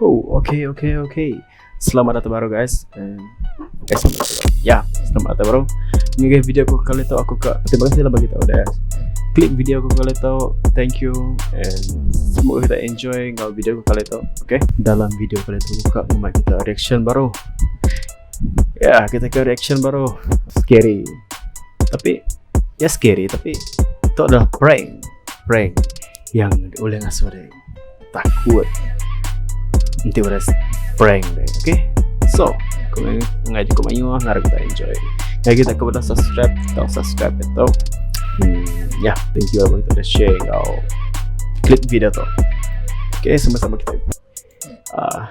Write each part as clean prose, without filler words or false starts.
Oh, okay, okay, okay. Selamat datang baru guys. And, eh, selamat datang baru. Ya, selamat datang baru. Ngagai video aku kali tu aku ke terima kasih lah bagi tahu dah. Klik video aku kali tu. Thank you and semoga kita enjoy enggau video aku kali tu. Okay. Dalam video kali tu aku ka ngemai kita reaction baru. Ya, kita ke reaction baru. Scary. Tapi ya scary tapi tu adalah prank. Prank yang ulih ngasuh deh takut. Enti udah prank deh, okay? So, aku ngaji ku mayuh ngarap kita enjoy. Ngaji kita ke udah subscribe, tau subscribe itu. Hmm, ya, yeah, thank you abang kita udah share kau klik video tu. Okay, sama-sama kita. Ah,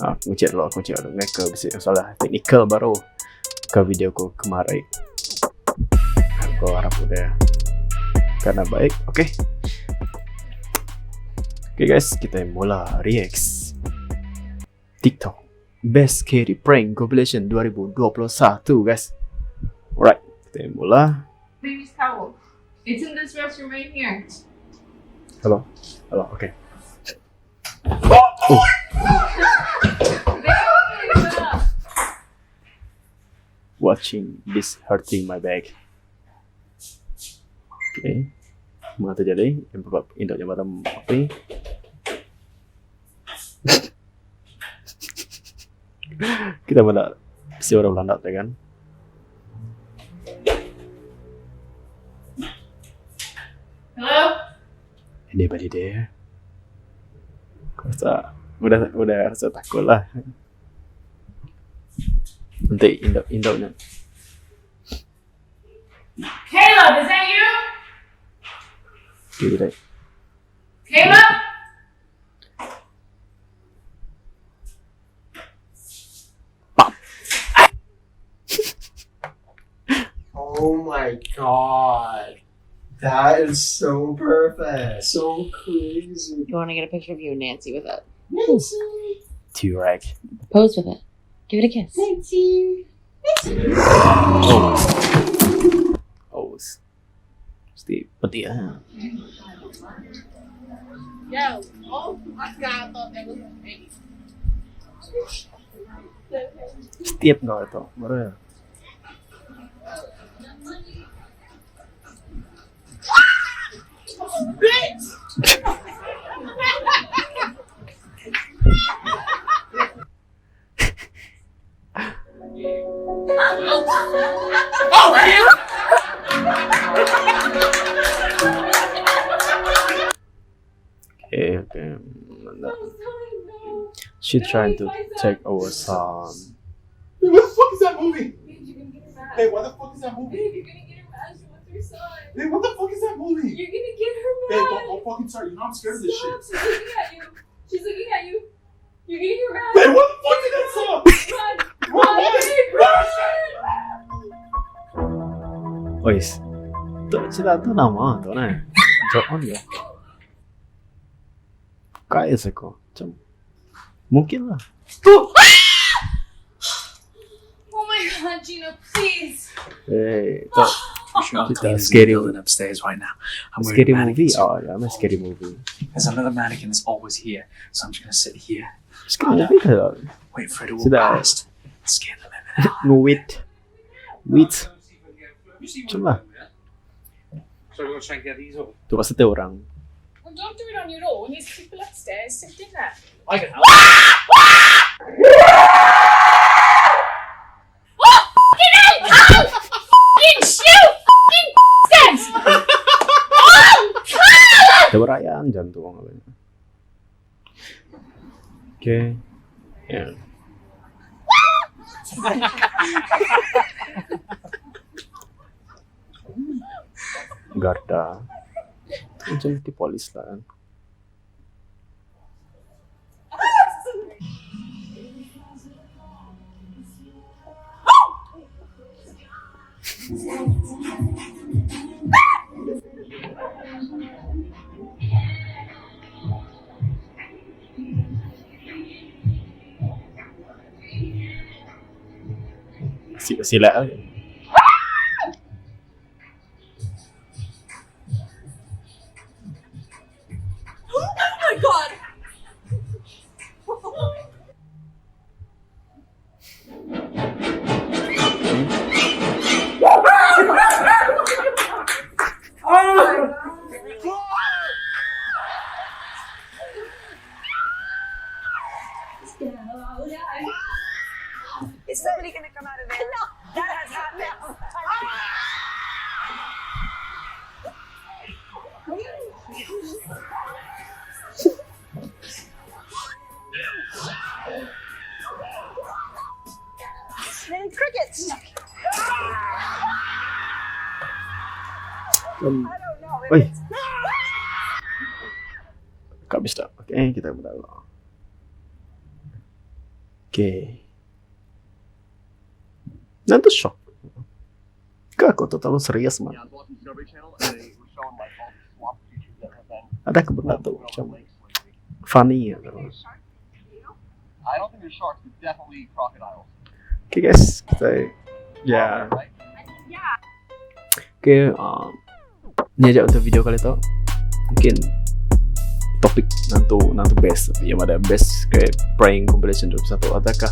uh, aku cek dulu, aku cek dulu. Mereka bisi masalah teknikal baru ke video aku kemarin. Aku harap udah karena baik, okay. Okay guys, kita mula react TikTok Best Scary Prank Compilation 2021 guys. Alright, kita mula. Baby's towel. It's in this restroom right here. Hello. Hello, okay. Oh. Watching this hurting my back. Okay. Mga terjadi yang bab indok jabatan apa ni? Kita mana si orang Belanda tu kan? Hello? Anybody there? Aku rasa udah udah rasa takut lah. Nanti indok indoknya. Caleb, is that you? Okay, right. Caleb? Pop. Oh my god. That is so perfect. So crazy. You want to get a picture of you and Nancy with it? Nancy. T-Rex. Pose with it. Give it a kiss. Nancy. Oh. Oh. Mesti peti ah. Yo. Oh my god, I thought that was a baby. Setiap kau itu baru ya. Bitch! Okay, okay. She trying to take our son. Wait, what the fuck is that movie? Babe, you're gonna get her mad. Hey, what the fuck is that movie? Babe, you're gonna get her mad. She wants her son. Hey, what the fuck is that movie? You're gonna get her Hey, mad. don't, don't fucking start. You know I'm scared of this Stop. shit. She's looking at you. She's looking at you. You're gonna get mad. Hey, what the fuck did that song? Run. Run, Run, what? babe, Run! run. Ois. Tu cerita tu nama tu nah. Drop on ya. Kaya seko. Macam mungkin lah. Oh my god, Gina, please. Eh, tu Sure, Kita cleaners in the scary building upstairs right now. I'm wearing scary a movie. mannequin suit. Oh, ya, yeah, scary movie. There's another mannequin that's always here, so I'm just gonna sit here, Scary movie ke? wait for her to walk Sudah. past, scare the living out. Nguit. Wit. Macam lah. So we're gonna try and get these up. Tu pasal tu orang. Well, don't do it on your own. There's people upstairs sitting there. I can help. Oh, fucking hell! Ow! Fucking shoot! Fucking bastards! Oh, God! Ada perayaan jantung apa. Okay. Yeah. Garda. Macam di polis lah kan. Sila sila. Oh my god! Oi. Kak habis tak? Okay, kita berdoa. Okay. Nanti shock. Kak, aku tu terlalu serius man. Ada ke benda tu macam funny ya. Okay guys, kita ya. Yeah. Okay, ni aja untuk video kali tu. Mungkin topik nanti nanti best yang ada best kayak prank compilation 21 adakah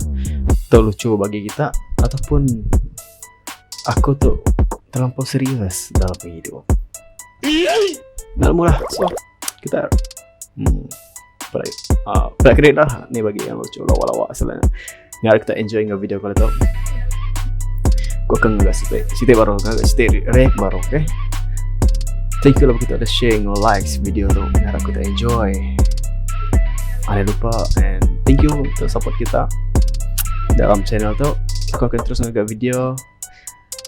terlucu bagi kita ataupun aku tu terlampau serius dalam hidup. Dalam murah, so kita play play kredit lah ni bagi yang lucu lawak-lawak asalnya. Ngarap kita enjoy dengan video kali tu. Aku akan nggak sih, sih baru nggak sih react baru, oke? Okay? Thank you lah kita udah share and likes video tu. Ngarap kita enjoy. Jangan lupa and thank you untuk support kita dalam channel tu. Aku akan terus nggak video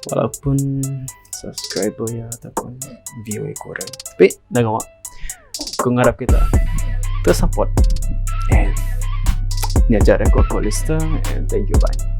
walaupun subscriber ya ataupun view kurang. Tapi dah ngawak. Aku ngarap kita terus support. And ni aja aku aku Lister and thank you, bye.